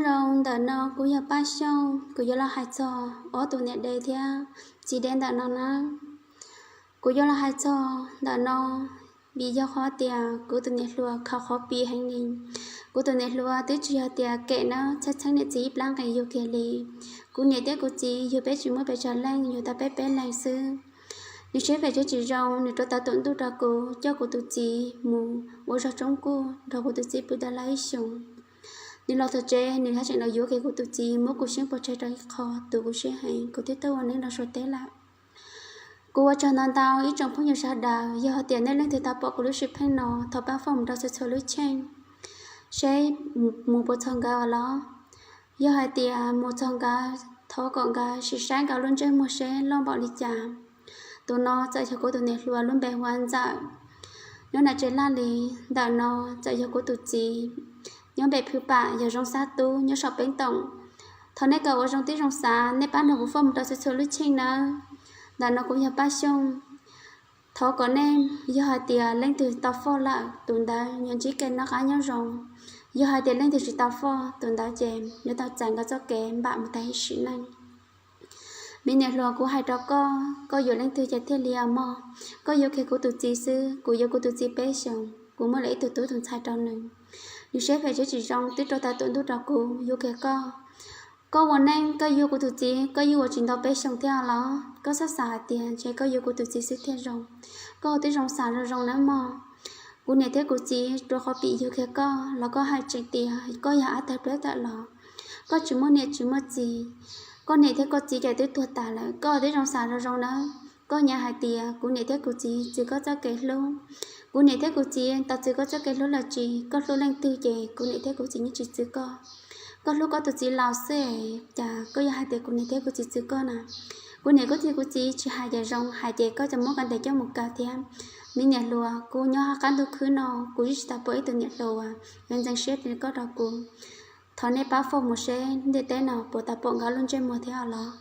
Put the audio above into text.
Nyob zoo, ntawm no kuv yog Paj Xyooj, kuv yuav los hais txog ob tus niam dev thiab txiv dev ntawm no na. Kuv yuav los hais txog ntawm no vim yog qhov tias kuv tus niam hluas khaus qhov pim heev li. Kuv tus niam hluas twb tsis yog tias kem na, txheeb txheeb niam txiv ib plab nqis yug kiag li. Kuv niam thiab kuv txiv yug peb tsis muaj pes tsawg leej, yug tau peb peb leeg xwb. Nws siab phem siab tsis zoo, nws rov tau tus ntuj rau kuv, coj kuv tus txiv mus ua zog tsoob kuj nrog kuv tus txiv pw tau lawm ib xyoos. Nws los txog tsev, nws haj tseem los yuav kiag kuv tus txiv, muab kuv xyeeb pov tseg rau ib qho, tu kuv siab heev, kuv thiaj tuaj ua neeb rau Suav teb lawm. Kuv ua tsaug ntau ntau ib tsoom phooj ywg sawv daws, yog hais tias nej leej twg tau pom kuv lub sij hawm no, thov pab foj mus rau txhua txhua lub cheej, seb mus puas txog nkawd los. Yog hais tias mus txog nkawd, thov kom nkawd sim saib nkawd lub ntsej muag seb loj npaum li cas. Tus no txawm yog kuv tus niam hluas, lub npe hu ua Ntxawm, nyob nram Tsev Laj li. Ntawm no txawm yog kuv tus txiv, nyob npem Phwv Pam, yog Zoo Xab Tub, nyob saum Peeb Toom. Thov nej kom ua zoo tib zoo xav, nej pab nrog kuv foj mus rau txhua txhua lub cheej nawb. Ntawm no kuv yog Paj Xyooj. Thov kom nej, yog hais tias leej twg tau foj lawm, tus ntawd yuav ntsib kev noj qab nyob zoo. Yog hais tias leej twg tsis tau foj, tus ntawd ces yuav tau txais nkawd txoj kev npam mus tag ib sim neej. Me niam hluas, kuv hais rau koj, koj yuav leej twg ces thiaj li mog. Koj yuav kiag kuv tus txiv xwb, kuv yuav kuv tus txiv peb xyoos, kuv muaj lawm ib tug tub tus ntxhais rau nws. Nws siab phem siab tsis zoo, twb rov tau tus ntuj rau kuv, yuav kiag koj. Koj ua neej koj yuav kuv tus txiv, koj yuav ua tsis ntau peb xyoos thiab los? Koj txhob xav hais tias ntshe koj yuav kuv tus txiv xwb thiaj zoo. Koj ua tib zoo xav zoo zoo nawb mog. Kuv niam thiab kuv txiv rau qhov pim yug kiag koj los koj hais tseem tias koj yog av tawg plab tawm los, koj tsis muaj niam tsis muaj txiv. Koj niam thiab koj txiv ces twb tuag tas lawm, koj ua tib zoo xav zoo zoo nawb. Koj nyiam hais tias kuv niam thiab kuv txiv txwv koj txoj kev hlub. Kuv niam thiab kuv txiv tau txwv koj txoj kev hlub los tsis, koj hlub leej twg ces kuv niam thiab kuv txiv yeej tsis txwv koj. Koj hlub koj tus txiv laus xwb, cas koj yuav hais tias kuv niam thiab kuv txiv txwv koj na? Kuv niam kuv thiab kuv txiv tsis hais ces zoo, hais ces koj cov muab koj ntes coj mus kaw thiab. Me niam hluas, kuv nyob qab ntuj khwb no, kuv yeej tsis tau pom ib tug niam hluas uas yuav ntxeev siab li koj rau kuv. Thov nej pab foj mus seb ntiaj teb no puas tau pom nkawd lub ntsej muag thiab los.